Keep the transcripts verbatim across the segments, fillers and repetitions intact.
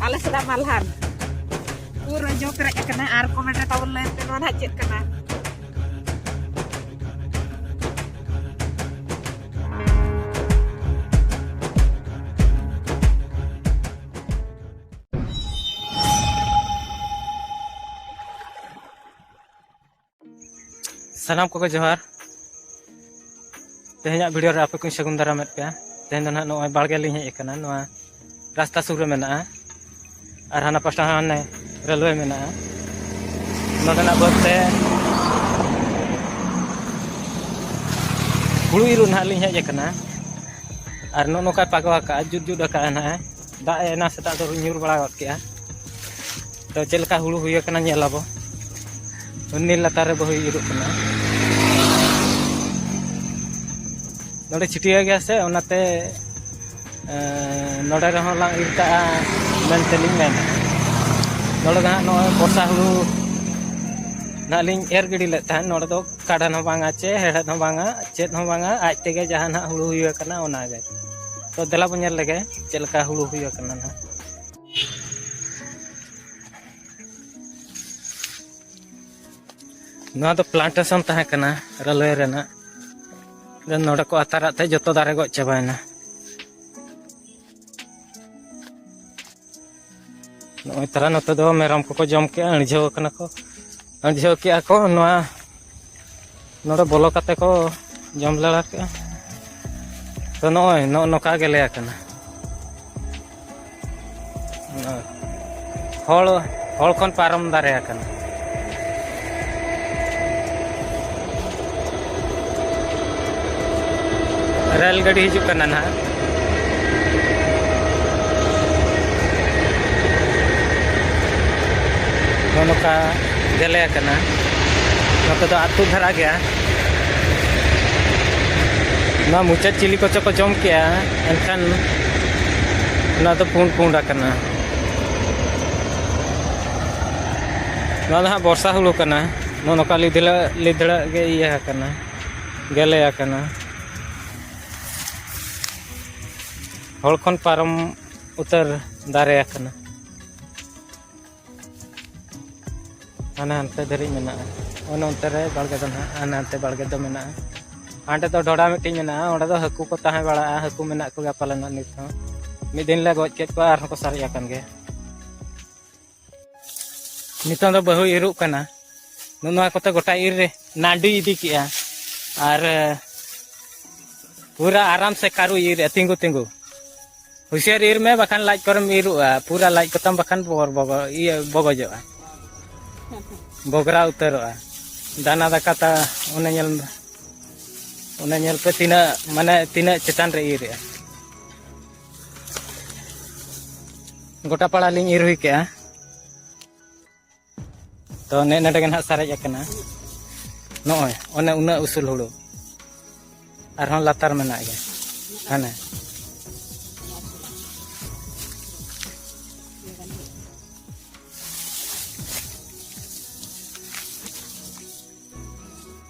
ᱟᱞᱮ ᱥᱮᱫᱟᱜ ᱢᱟᱞᱦᱟᱱ ᱯᱩᱨᱟᱹ ᱡᱚ ᱯᱮᱨᱮᱡ ᱟᱠᱟᱱᱟ᱾ ᱟᱨ ᱠᱚᱢᱮᱱᱴ ᱨᱮ ᱛᱟᱵᱚᱱ ᱞᱟᱹᱭ ᱯᱮ, ᱱᱚᱣᱟ ᱱᱟᱦᱟᱜ ᱪᱮᱫ ᱠᱟᱱᱟ? ᱥᱟᱱᱟᱢ ᱠᱚᱜᱮ ᱡᱚᱦᱟᱨ᱾ ᱛᱮᱦᱮᱧᱟᱜ ᱵᱷᱤᱰᱤᱭᱳ ᱨᱮ ᱟᱯᱮ ᱠᱚᱧ ᱥᱟᱹᱜᱩᱱ ᱫᱟᱨᱟᱢᱮᱫ ᱯᱮᱭᱟ᱾ ᱛᱮᱦᱮᱧ ᱫᱚ ᱱᱟᱦᱟᱜ ᱱᱚᱜᱼᱚᱭ ᱵᱟᱲᱜᱮ ᱞᱤᱧ ᱦᱮᱡ ᱟᱠᱟᱱᱟ, ᱱᱚᱣᱟ ᱨᱟᱥᱛᱟ ᱥᱩᱨ ᱨᱮ ᱢᱮᱱᱟᱜᱼᱟ᱾ ᱟᱨ ᱦᱟᱱᱟ ᱯᱟᱥᱴᱟ ᱦᱚᱸ ᱦᱟᱱᱮ ᱨᱮᱞᱣᱮ ᱢᱮᱱᱟᱜᱼᱟ᱾ ᱱᱚᱰᱮᱱᱟᱜ ᱵᱟᱹᱫᱽ ᱛᱮ ᱦᱩᱲᱩ ᱤᱨᱚᱜ ᱱᱟᱦᱟᱜ ᱞᱤᱧ ᱦᱮᱡ ᱟᱠᱟᱱᱟ᱾ ᱟᱨ ᱱᱚᱜᱼᱚ ᱱᱚᱝᱠᱟᱭ ᱯᱟᱜᱟᱣ ᱟᱠᱟᱫᱼᱟ, ᱡᱩᱛ ᱡᱩᱛ ᱟᱠᱟᱫᱼᱟ ᱱᱟᱦᱟᱜ᱾ ᱫᱟᱜ ᱮ ᱮᱱᱟ ᱥᱮᱛᱟᱜ ᱫᱚ ᱧᱩᱨ ᱵᱟᱲᱟ ᱜᱚᱫ ᱠᱮᱜᱼᱟ᱾ ᱛᱚ ᱪᱮᱫ ᱞᱮᱠᱟ ᱦᱩᱲᱩ ᱦᱩᱭ ᱟᱠᱟᱱᱟ ᱧᱮᱞ ᱟᱵᱚ᱾ ᱩᱱᱤ ᱞᱟᱛᱟᱨ ᱨᱮ ᱵᱟᱹᱦᱩᱭ ᱤᱨᱚᱜ ᱠᱟᱱᱟ᱾ ᱱᱚᱰᱮ ᱪᱷᱤᱴᱭᱟᱹ ᱜᱮᱭᱟ ᱥᱮ, ᱚᱱᱟᱛᱮ ᱮᱸ, ᱱᱚᱰᱮ ᱨᱮᱦᱚᱸ ᱞᱟᱝ ᱤᱨ ᱠᱟᱜᱼᱟ ᱢᱮᱱᱛᱮᱞᱤᱧ ᱢᱮᱱᱟ᱾ ᱱᱚᱰᱮ ᱫᱚ ᱦᱟᱸᱜ ᱱᱚᱜᱼᱚᱭ ᱵᱚᱨᱥᱟ ᱦᱩᱲᱩ ᱱᱟᱦᱟᱜ ᱞᱤᱧ ᱮᱨ ᱜᱤᱰᱤ ᱞᱮᱫ ᱛᱟᱦᱮᱸᱫ᱾ ᱱᱚᱰᱮ ᱫᱚ ᱠᱟᱰᱟᱱ ᱦᱚᱸ ᱵᱟᱝᱟ ᱪᱮ ᱦᱮᱲᱦᱮᱫ ᱦᱚᱸ ᱵᱟᱝᱟ, ᱪᱮᱫ ᱦᱚᱸ ᱵᱟᱝᱟ, ᱟᱡ ᱛᱮᱜᱮ ᱡᱟᱦᱟᱸ ᱱᱟᱦᱟᱜ ᱦᱩᱲᱩ ᱦᱩᱭ ᱟᱠᱟᱱᱟ ᱚᱱᱟᱜᱮ᱾ ᱛᱚ ᱫᱮᱞᱟ ᱵᱚᱱ ᱧᱮᱞ ᱞᱮᱜᱮ ᱪᱮᱫ ᱞᱮᱠᱟ ᱦᱩᱲᱩ ᱦᱩᱭ ᱟᱠᱟᱱᱟ ᱱᱟᱦᱟᱜ᱾ ᱱᱚᱣᱟ ᱫᱚ ᱯᱞᱟᱱᱴᱮᱥᱚᱱ ᱛᱟᱦᱮᱸ ᱠᱟᱱᱟ ᱨᱮᱞᱣᱮ ᱨᱮᱱᱟᱜ᱾ ᱟᱫᱚ ᱱᱚᱰᱮ ᱠᱚ ᱟᱛᱟᱨᱟᱜ ᱛᱮ ᱡᱚᱛᱚ ᱫᱟᱨᱮ ᱜᱚᱡ ᱪᱟᱵᱟᱭᱮᱱᱟ᱾ ᱱᱚᱜᱼᱚᱭ ᱛᱟᱨᱟ ᱱᱚᱛᱮ ᱫᱚ ᱢᱮᱨᱚᱢ ᱠᱚᱠᱚ ᱡᱚᱢ ᱠᱮᱜᱼᱟ, ᱟᱹᱬᱡᱷᱟᱹᱣ ᱠᱟᱱᱟ ᱠᱚ, ᱟᱹᱬᱡᱷᱟᱹᱣ ᱠᱮᱜᱼᱟ ᱠᱚ᱾ ᱱᱚᱣᱟ ᱱᱚᱰᱮ ᱵᱚᱞᱚ ᱠᱟᱛᱮ ᱠᱚ ᱡᱚᱢ ᱞᱮᱲᱟ ᱠᱮᱜᱼᱟ᱾ ᱛᱚ ᱱᱚᱜᱼᱚᱭ ᱱᱚᱜᱼᱚ ᱱᱚᱝᱠᱟ ᱜᱮ ᱞᱟᱹᱭ ᱟᱠᱟᱱᱟ᱾ ᱦᱚᱲ, ᱦᱚᱲ ᱠᱷᱚᱱ ᱯᱟᱨᱚᱢ ᱫᱟᱨᱮ ᱟᱠᱟᱱᱟ᱾ ᱨᱮᱞ ᱜᱟᱹᱰᱤ ᱦᱤᱡᱩᱜ ᱠᱟᱱᱟ ᱱᱟᱦᱟᱜ᱾ ᱱᱚᱜᱼᱚ ᱱᱚᱝᱠᱟ ᱜᱮᱞᱮ ᱟᱠᱟᱱᱟ᱾ ᱱᱚᱛᱮ ᱫᱚ ᱟᱹᱛᱩ ᱫᱷᱟᱨᱟ ᱜᱮᱭᱟ᱾ ᱱᱚᱣᱟ ᱢᱩᱪᱟᱹᱫ ᱪᱤᱞᱤ ᱠᱚᱪᱚ ᱠᱚ ᱡᱚᱢ ᱠᱮᱜᱼᱟ, ᱮᱱᱠᱷᱟᱱ ᱱᱚᱣᱟ ᱫᱚ ᱯᱩᱸᱰ ᱯᱩᱸᱰ ᱟᱠᱟᱱᱟ᱾ ᱱᱚᱣᱟ ᱫᱚ ᱦᱟᱸᱜ ᱵᱚᱨᱥᱟ ᱦᱩᱲᱩ ᱠᱟᱱᱟ᱾ ᱱᱚᱜᱼᱚ ᱱᱚᱝᱠᱟ ᱞᱤᱫᱷᱲᱟᱹ ᱞᱤᱫᱷᱲᱟᱹ ᱜᱮ ᱤᱭᱟᱹ ᱟᱠᱟᱱᱟ, ᱜᱮᱞᱮ ᱟᱠᱟᱱᱟ᱾ ᱦᱚᱲ ᱠᱷᱚᱱ ᱯᱟᱨᱚᱢ ᱩᱛᱟᱹᱨ ᱫᱟᱨᱮ ᱟᱠᱟᱱᱟ᱾ ᱦᱟᱱᱮ ᱦᱟᱱᱛᱮ ᱫᱷᱟᱹᱨᱤᱡ ᱢᱮᱱᱟᱜᱼᱟ᱾ ᱚᱱᱮ ᱚᱱᱛᱮ ᱨᱮ ᱵᱟᱲᱜᱮ ᱫᱚ ᱱᱟᱦᱟᱜ, ᱦᱟᱱᱮ ᱦᱟᱱᱛᱮ ᱵᱟᱲᱜᱮ ᱫᱚ ᱢᱮᱱᱟᱜᱼᱟ᱾ ᱦᱟᱸᱰᱮ ᱫᱚ ᱰᱷᱚᱰᱟ ᱢᱤᱫᱴᱤᱡ ᱢᱮᱱᱟᱜᱼᱟ, ᱚᱸᱰᱮ ᱫᱚ ᱦᱟᱹᱠᱩ ᱠᱚ ᱛᱟᱦᱮᱸ ᱵᱟᱲᱟᱜᱼᱟ, ᱦᱟᱹᱠᱩ ᱢᱮᱱᱟᱜ ᱠᱚᱜᱮᱭᱟ ᱯᱟᱞᱮᱱ ᱱᱤᱛ ᱦᱚᱸ᱾ ᱢᱤᱫ ᱫᱤᱱ ᱞᱮ ᱜᱚᱡ ᱠᱮᱫ ᱠᱚᱣᱟ, ᱟᱨᱦᱚᱸ ᱠᱚ ᱥᱟᱨᱮᱡ ᱟᱠᱟᱱ ᱜᱮᱭᱟ᱾ ᱱᱤᱛᱚᱝ ᱫᱚ ᱵᱟᱹᱦᱩ ᱤᱨᱚᱜ ᱠᱟᱱᱟ᱾ ᱱᱚᱜᱼᱚ ᱱᱚᱣᱟ ᱠᱚᱛᱮ ᱜᱚᱴᱟ ᱤᱨ ᱨᱮ ᱱᱟᱰᱤ ᱤᱫᱤ ᱠᱮᱜᱼᱟ᱾ ᱟᱨ, ᱮ, ᱯᱩᱨᱟᱹ ᱟᱨᱟᱢ ᱥᱮ ᱠᱟᱹᱨᱩ ᱤᱨ ᱨᱮ ᱛᱤᱸᱜᱩ ᱛᱤᱸᱜᱩ᱾ ᱦᱩᱥᱤᱭᱟᱹᱨ ᱤᱨ ᱢᱮ, ᱵᱟᱠᱷᱟᱱ ᱞᱟᱡ ᱠᱚᱨᱮᱢ ᱤᱨᱚᱜᱼᱟ᱾ ᱯᱩᱨᱟᱹ ᱞᱟᱡ ᱠᱚᱛᱟᱢ ᱵᱟᱠᱷᱟᱱ ᱵᱚᱜᱚᱨ ᱵᱚᱜᱚ-, ᱤᱭᱟᱹ, ᱵᱚᱜᱚᱡᱚᱜᱼᱟ᱾ ᱵᱚᱜᱽᱨᱟ ᱩᱛᱟᱹᱨᱚᱜᱼᱟ᱾ ᱫᱟᱱᱟ ᱫᱟᱠᱟ ᱛᱟ-, ᱚᱱᱮ ᱧᱮᱞ ᱢᱮ᱾ ᱚᱱᱮ ᱧᱮᱞ ᱯᱮ ᱛᱤᱱᱟᱹᱜ, ᱢᱟᱱᱮ ᱛᱤᱱᱟᱹᱜ ᱪᱮᱛᱟᱱ ᱨᱮ ᱤᱨ ᱮᱜᱼᱟ᱾ ᱜᱚᱴᱟ ᱯᱟᱲᱟ ᱞᱤᱧ ᱤᱨ ᱦᱩᱭ ᱠᱮᱜᱼᱟ᱾ ᱛᱚ ᱱᱮ-, ᱱᱚᱰᱮ ᱜᱮ ᱱᱟᱦᱟᱜ ᱥᱟᱨᱮᱡ ᱟᱠᱟᱱᱟ᱾ ᱱᱚᱜᱼᱚᱭ ᱚᱱᱮ ᱩᱱᱟᱹᱜ ᱩᱥᱩᱞ ᱦᱩᱲᱩ᱾ ᱟᱨᱦᱚᱸ ᱞᱟᱛᱟᱨ ᱢᱮᱱᱟᱜ ᱜᱮᱭᱟ᱾ ᱦᱟᱱᱮ᱾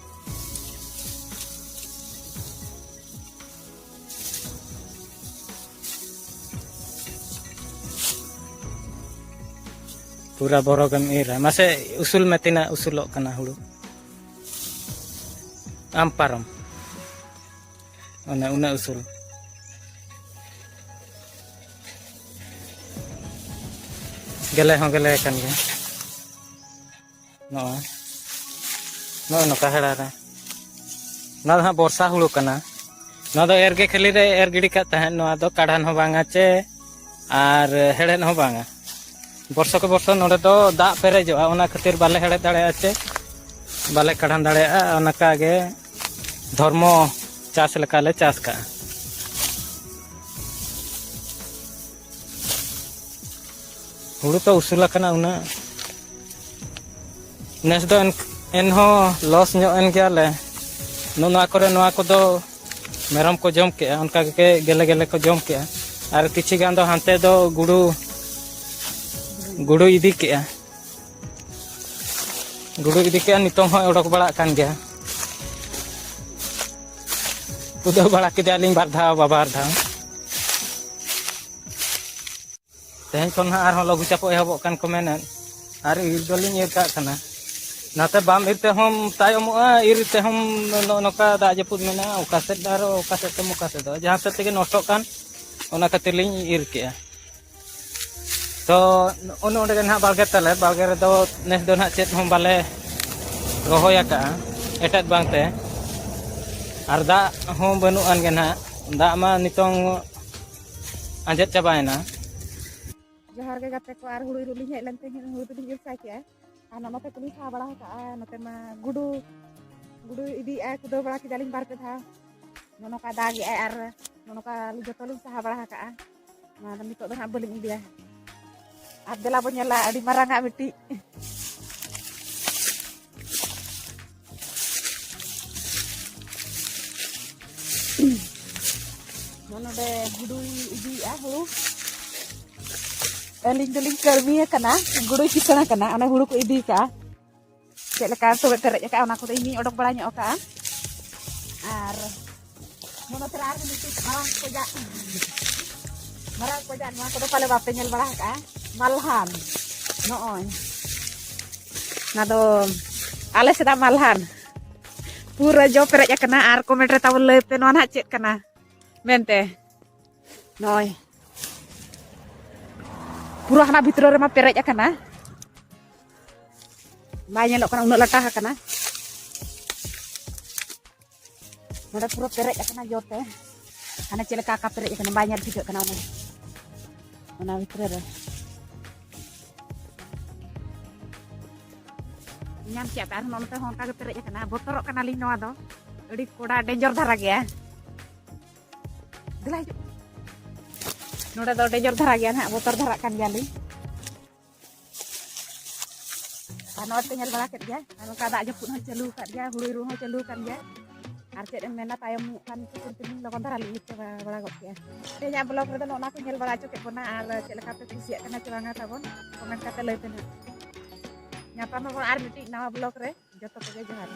ᱯᱩᱨᱟ ᱵᱚᱨᱚ ᱜᱮᱢ ᱤᱨᱟ᱾ ᱢᱟᱥᱮ ᱩᱥᱩᱞ ᱢᱮ, ᱛᱤᱱᱟᱹᱜ ᱩᱥᱩᱞᱚᱜ ᱠᱟᱱᱟ ᱦᱩᱲᱩ᱾ ᱟᱢ ᱯᱟᱨᱚᱢ᱾ ᱚᱱᱮ ᱩᱱᱟᱹᱜ ᱩᱥᱩᱞ᱾ ᱜᱮᱞᱮ ᱦᱚᱸ ᱜᱮᱞᱮ ᱟᱠᱟᱱ ᱜᱮᱭᱟ᱾ ᱱᱚᱜᱼᱚᱭ, ᱱᱚᱜᱼᱚᱭ ᱱᱚᱝᱠᱟ ᱦᱮᱲᱟ ᱨᱮ᱾ ᱱᱚᱣᱟ ᱫᱚ ᱦᱟᱸᱜ ᱵᱚᱨᱥᱟ ᱦᱩᱲᱩ ᱠᱟᱱᱟ᱾ ᱱᱚᱣᱟ ᱫᱚ ᱮᱨ ᱜᱮ ᱠᱷᱟᱹᱞᱤ ᱞᱮ ᱮᱨ ᱜᱤᱰᱤ ᱠᱟᱜ ᱛᱟᱦᱮᱸᱫ᱾ ᱱᱚᱣᱟ ᱫᱚ ᱠᱟᱬᱦᱟᱱ ᱦᱚᱸ ᱵᱟᱝᱟ ᱪᱮ ᱟᱨ ᱦᱮᱲᱦᱮᱫ ᱦᱚᱸ ᱵᱟᱝᱟ᱾ ᱵᱚᱨᱥᱚ ᱠᱮ ᱵᱚᱨᱥᱚ ᱱᱚᱰᱮ ᱫᱚ ᱫᱟᱜ ᱯᱮᱨᱮᱡᱚᱜᱼᱟ, ᱚᱱᱟ ᱠᱷᱟᱹᱛᱤᱨ ᱵᱟᱞᱮ ᱦᱮᱲᱦᱮᱫ ᱫᱟᱲᱮᱭᱟᱜᱼᱟ ᱪᱮ ᱵᱟᱞᱮ ᱠᱟᱬᱦᱟᱱ ᱫᱟᱲᱮᱭᱟᱜᱼᱟ᱾ ᱚᱱᱠᱟ ᱜᱮ ᱫᱷᱚᱨᱢᱚ ᱪᱟᱥ ᱞᱮᱠᱟᱞᱮ ᱪᱟᱥ ᱠᱟᱜᱼᱟ᱾ ᱦᱩᱲᱩ ᱛᱚ ᱩᱥᱩᱞ ᱟᱠᱟᱱᱟ ᱩᱱᱟᱹᱜ᱾ ᱱᱮᱥ ᱫᱚ ᱮᱱ-, ᱮᱱᱦᱚᱸ ᱞᱚᱥ ᱧᱚᱜ ᱮᱱ ᱜᱮᱭᱟᱞᱮ᱾ ᱱᱚᱜᱼᱚ ᱱᱚᱣᱟ ᱠᱚᱨᱮ, ᱱᱚᱣᱟ ᱠᱚᱫᱚ ᱢᱮᱨᱚᱢ ᱠᱚ ᱡᱚᱢ ᱠᱮᱜᱼᱟ, ᱚᱱᱠᱟ ᱜᱮ ᱜᱮᱞᱮ ᱜᱮᱞᱮ ᱠᱚ ᱡᱚᱢ ᱠᱮᱜᱼᱟ᱾ ᱟᱨ ᱠᱤᱪᱷᱤ ᱜᱟᱱ ᱫᱚ ᱦᱟᱱᱛᱮ ᱫᱚ ᱜᱩᱰᱩ, ᱜᱩᱰᱩᱭ ᱤᱫᱤ ᱠᱮᱜᱼᱟ᱾ ᱜᱩᱰᱩᱭ ᱤᱫᱤ ᱠᱮᱜᱼᱟ, ᱱᱤᱛᱚᱝ ᱦᱚᱸᱭ ᱚᱰᱚᱠ ᱵᱟᱲᱟᱜ ᱠᱟᱱ ᱜᱮᱭᱟ᱾ ᱠᱩᱫᱟᱹᱣ ᱵᱟᱲᱟ ᱠᱮᱫᱮᱭᱟᱞᱤᱧ ᱵᱟᱨ ᱫᱷᱟᱣ, ᱵᱟᱵᱟ ᱵᱟᱨ ᱫᱷᱟᱣ᱾ ᱛᱮᱦᱮᱧ ᱠᱷᱚᱱ ᱦᱟᱸᱜ ᱟᱨᱦᱚᱸ ᱞᱟᱹᱜᱩ ᱪᱟᱯᱚ ᱮᱦᱚᱵᱚᱜ ᱠᱟᱱ ᱠᱚ ᱢᱮᱱᱮᱫ᱾ ᱟᱨ ᱤᱨ ᱫᱚᱞᱤᱧ ᱤᱨ ᱠᱟᱜ ᱠᱟᱱᱟ᱾ ᱱᱟᱛᱮ ᱵᱟᱢ ᱤᱨ ᱛᱮᱦᱚᱸᱢ ᱛᱟᱭᱚᱢᱚᱜᱼᱟ, ᱤᱨ ᱛᱮᱦᱚᱸᱢ ᱱᱚᱜᱼᱚ ᱱᱚᱝᱠᱟ ᱫᱟᱜ ᱡᱟᱹᱯᱩᱫ ᱢᱮᱱᱟᱜᱼᱟ, ᱚᱠᱟ ᱥᱮᱫ ᱟᱨ ᱚᱠᱟ ᱥᱮᱫ ᱛᱮᱢ ᱚᱠᱟ ᱥᱮᱫᱚᱜᱼᱟ, ᱡᱟᱦᱟᱸ ᱥᱮᱫ ᱛᱮᱜᱮ ᱱᱚᱥᱴᱚᱜ ᱠᱟᱱ ᱚᱱᱟ ᱠᱷᱟᱹᱛᱤᱨ ᱞᱤᱧ ᱤᱨ ᱠᱮᱜᱼᱟ᱾ ᱛᱚ ᱚᱱᱮ ᱚᱸᱰᱮ ᱜᱮ ᱱᱟᱦᱟᱜ ᱵᱟᱲᱜᱮ ᱛᱟᱞᱮ, ᱵᱟᱲᱜᱮ ᱨᱮᱫᱚ ᱱᱮᱥ ᱫᱚ ᱱᱟᱦᱟᱜ ᱪᱮᱫ ᱦᱚᱸ ᱵᱟᱞᱮ ᱨᱚᱦᱚᱭ ᱟᱠᱟᱜᱼᱟ ᱮᱴᱟᱜ ᱵᱟᱝᱛᱮ, ᱟᱨ ᱫᱟᱜ ᱦᱚᱸ ᱵᱟᱹᱱᱩᱜ ᱟᱱ ᱜᱮ ᱱᱟᱦᱟᱜ, ᱫᱟᱜ ᱢᱟ ᱱᱤᱛᱚᱝ ᱟᱸᱡᱮᱫ ᱪᱟᱵᱟᱭᱮᱱᱟ᱾ ᱡᱚᱦᱟᱨ ᱜᱮ ᱜᱟᱛᱮ ᱠᱚ, ᱟᱨ ᱦᱩᱲᱩ ᱤᱨ ᱞᱤᱧ ᱦᱮᱡ ᱞᱮᱱ ᱛᱮ ᱦᱩᱲᱩ ᱫᱚᱞᱤᱧ ᱤᱨ ᱥᱟᱭ ᱠᱮᱜᱼᱟ᱾ ᱟᱨ ᱱᱚᱛᱮ ᱠᱚᱞᱤᱧ ᱥᱟᱦᱟ ᱵᱟᱲᱟ ᱟᱠᱟᱜᱼᱟ, ᱱᱚᱛᱮ ᱢᱟ ᱜᱩᱰᱩ, ᱜᱩᱰᱩ ᱤᱫᱤᱭᱮᱜᱼᱟᱭ, ᱠᱩᱫᱟᱹᱣ ᱵᱟᱲᱟ ᱠᱮᱫᱟᱞᱤᱧ ᱵᱟᱨ ᱯᱮ ᱫᱷᱟᱣ᱾ ᱱᱚᱜᱼᱚ ᱱᱚᱝᱠᱟ ᱫᱟᱜᱮᱜᱼᱟᱭ ᱟᱨ ᱱᱚᱜᱼᱚ ᱱᱚᱝᱠᱟ ᱡᱚᱛᱚ ᱞᱤᱧ ᱥᱟᱦᱟ ᱵᱟᱲᱟ ᱟᱠᱟᱜᱼᱟ᱾ ᱱᱚᱣᱟ ᱫᱚ ᱱᱤᱛᱚᱜ ᱫᱚ ᱦᱟᱸᱜ ᱵᱟᱹᱞᱤᱧ ᱤᱫᱤᱭᱟ᱾ ᱟᱨ ᱫᱮᱞᱟ ᱵᱚᱱ ᱧᱮᱞᱟ ᱟᱹᱰᱤ ᱢᱟᱨᱟᱝ ᱟᱜ ᱢᱤᱫᱴᱤᱡ᱾ ᱱᱚᱰᱮ ᱜᱩᱰᱩᱭ ᱤᱫᱤᱭᱮᱜᱼᱟ ᱦᱩᱲᱩ᱾ ᱟᱹᱞᱤᱧ ᱫᱚᱞᱤᱧ ᱠᱟᱹᱲᱢᱤ ᱟᱠᱟᱱᱟ, ᱜᱩᱰᱩᱭ ᱠᱤᱥᱟᱹᱬ ᱟᱠᱟᱱᱟ, ᱚᱱᱟ ᱦᱩᱲᱩ ᱠᱚ ᱤᱫᱤ ᱠᱟᱜᱼᱟ᱾ ᱪᱮᱫ ᱞᱮᱠᱟ ᱛᱚᱵᱮ ᱯᱮᱨᱮᱡ ᱟᱠᱟᱜᱼᱟ, ᱚᱱᱟ ᱠᱚᱫᱚ ᱤᱧᱤᱧ ᱚᱰᱚᱠ ᱵᱟᱲᱟ ᱧᱚᱜ ᱟᱠᱟᱜᱼᱟ᱾ ᱟᱨ ᱱᱚᱰᱮ ᱛᱚᱨᱟ ᱟᱨ ᱢᱤᱫᱴᱤᱡ ᱢᱟᱨᱟᱝ ᱠᱚᱡᱟᱜ, ᱢᱟᱨᱟᱝ ᱠᱚᱡᱟᱜ, ᱱᱚᱣᱟ ᱠᱚᱫᱚ ᱯᱟᱞᱮ ᱵᱟᱯᱮ ᱧᱮᱞ ᱵᱟᱲᱟ ᱟᱠᱟᱜᱼᱟ, ᱢᱟᱞᱦᱟᱱ᱾ ᱱᱚᱜᱼᱚᱭ ᱚᱱᱟ ᱫᱚ ᱟᱞᱮ ᱥᱮᱫᱟᱜ ᱢᱟᱞᱦᱟᱱ᱾ ᱯᱩᱨᱟᱹ ᱡᱚ ᱯᱮᱨᱮᱡ ᱟᱠᱟᱱᱟ᱾ ᱟᱨ ᱠᱚᱢᱮᱱᱴ ᱨᱮ ᱛᱟᱵᱚᱱ ᱞᱟᱹᱭ ᱯᱮ, ᱱᱚᱣᱟ ᱱᱟᱦᱟᱜ ᱪᱮᱫ ᱠᱟᱱᱟ ᱢᱮᱱᱛᱮ᱾ ᱱᱚᱜᱼᱚᱭ ᱯᱩᱨᱟᱹ ᱦᱟᱱᱟ ᱵᱷᱤᱛᱨᱤ ᱨᱮᱢᱟ ᱯᱮᱨᱮᱡ ᱟᱠᱟᱱᱟ, ᱵᱟᱭ ᱧᱮᱞᱚᱜ ᱠᱟᱱᱟ, ᱩᱱᱟᱹᱜ ᱞᱟᱴᱟ ᱟᱠᱟᱱᱟ᱾ ᱱᱚᱰᱮ ᱯᱩᱨᱟᱹ ᱯᱮᱨᱮᱡ ᱟᱠᱟᱱᱟ ᱡᱚ ᱛᱮ, ᱦᱟᱱᱮ ᱪᱮᱫ ᱞᱮᱠᱟ ᱟᱠᱟ ᱯᱮᱨᱮᱡ ᱟᱠᱟᱱᱟ, ᱵᱟᱭ ᱧᱮᱞ ᱴᱷᱤᱠᱟᱹᱜ ᱠᱟᱱᱟ ᱚᱱᱟ, ᱚᱱᱟ ᱵᱷᱤᱛᱨᱤ ᱨᱮ᱾ ᱧᱟᱢ ᱠᱮᱜᱼᱟ ᱯᱮ, ᱟᱨᱦᱚᱸ ᱱᱚᱛᱮ ᱦᱚᱸ ᱚᱱᱠᱟ ᱜᱮ ᱯᱮᱨᱮᱡ ᱟᱠᱟᱱᱟ᱾ ᱵᱚᱛᱚᱨᱚᱜ ᱠᱟᱱᱟᱞᱤᱧ ᱱᱚᱣᱟ ᱫᱚ, ᱟᱹᱰᱤ ᱠᱚᱰᱟ ᱰᱮᱧᱡᱚᱨ ᱫᱷᱟᱨᱟ ᱜᱮᱭᱟ᱾ ᱫᱮᱞᱟ ᱦᱤᱡᱩᱜ᱾ ᱱᱚᱰᱮ ᱫᱚ ᱰᱮᱧᱡᱚᱨ ᱫᱷᱟᱨᱟ ᱜᱮᱭᱟ ᱱᱟᱦᱟᱜ, ᱵᱚᱛᱚᱨ ᱫᱷᱟᱨᱟᱜ ᱠᱟᱱ ᱜᱮᱭᱟᱞᱤᱧ᱾ ᱟᱨ ᱱᱚᱜᱼᱚᱭ ᱯᱮ ᱧᱮᱞ ᱵᱟᱲᱟ ᱠᱮᱫ ᱜᱮᱭᱟ, ᱟᱨ ᱱᱚᱝᱠᱟ ᱫᱟᱜ ᱡᱟᱹᱯᱩᱫ ᱦᱚᱸ ᱪᱟᱹᱞᱩ ᱟᱠᱟᱫ ᱜᱮᱭᱟ, ᱦᱩᱲᱩ ᱤᱨ ᱦᱚᱸ ᱪᱟᱹᱞᱩ ᱟᱠᱟᱱ ᱜᱮᱭᱟ᱾ ᱟᱨ ᱪᱮᱫ ᱮᱢ ᱢᱮᱱᱟ, ᱛᱟᱭᱚᱢᱚᱜ ᱠᱷᱟᱱ ᱠᱤᱪᱷᱩ ᱛᱮᱞᱤᱧ ᱞᱚᱜᱚᱱ ᱫᱷᱟᱨᱟ ᱞᱤᱧ ᱤᱨ ᱪᱟᱵᱟ ᱵᱟᱲᱟ ᱜᱚᱫ ᱠᱮᱜᱼᱟ᱾ ᱛᱮᱦᱮᱧᱟᱜ ᱵᱞᱚᱜ ᱨᱮᱫᱚ ᱱᱚᱜᱼᱚ ᱱᱟ ᱠᱚ ᱧᱮᱞ ᱵᱟᱲᱟ ᱦᱚᱪᱚ ᱠᱮᱫ ᱵᱚᱱᱟ, ᱟᱨ ᱪᱮᱫ ᱞᱮᱠᱟ ᱯᱮ ᱠᱩᱥᱤᱭᱟᱜ ᱠᱟᱱᱟ ᱪᱮ ᱵᱟᱝᱟ ᱛᱟᱵᱚᱱ, ᱠᱚᱢᱮᱱᱴ ᱠᱟᱛᱮ ᱞᱟᱹᱭ ᱯᱮ ᱱᱟᱦᱟᱜ᱾ ᱧᱟᱯᱟᱢ ᱟᱵᱚᱱ ᱟᱨ ᱢᱤᱫᱴᱤᱡ ᱱᱟᱣᱟ ᱵᱞᱚᱜ ᱨᱮ, ᱡᱚᱛᱚ ᱠᱚᱜᱮ ᱡᱚᱦᱟᱨ᱾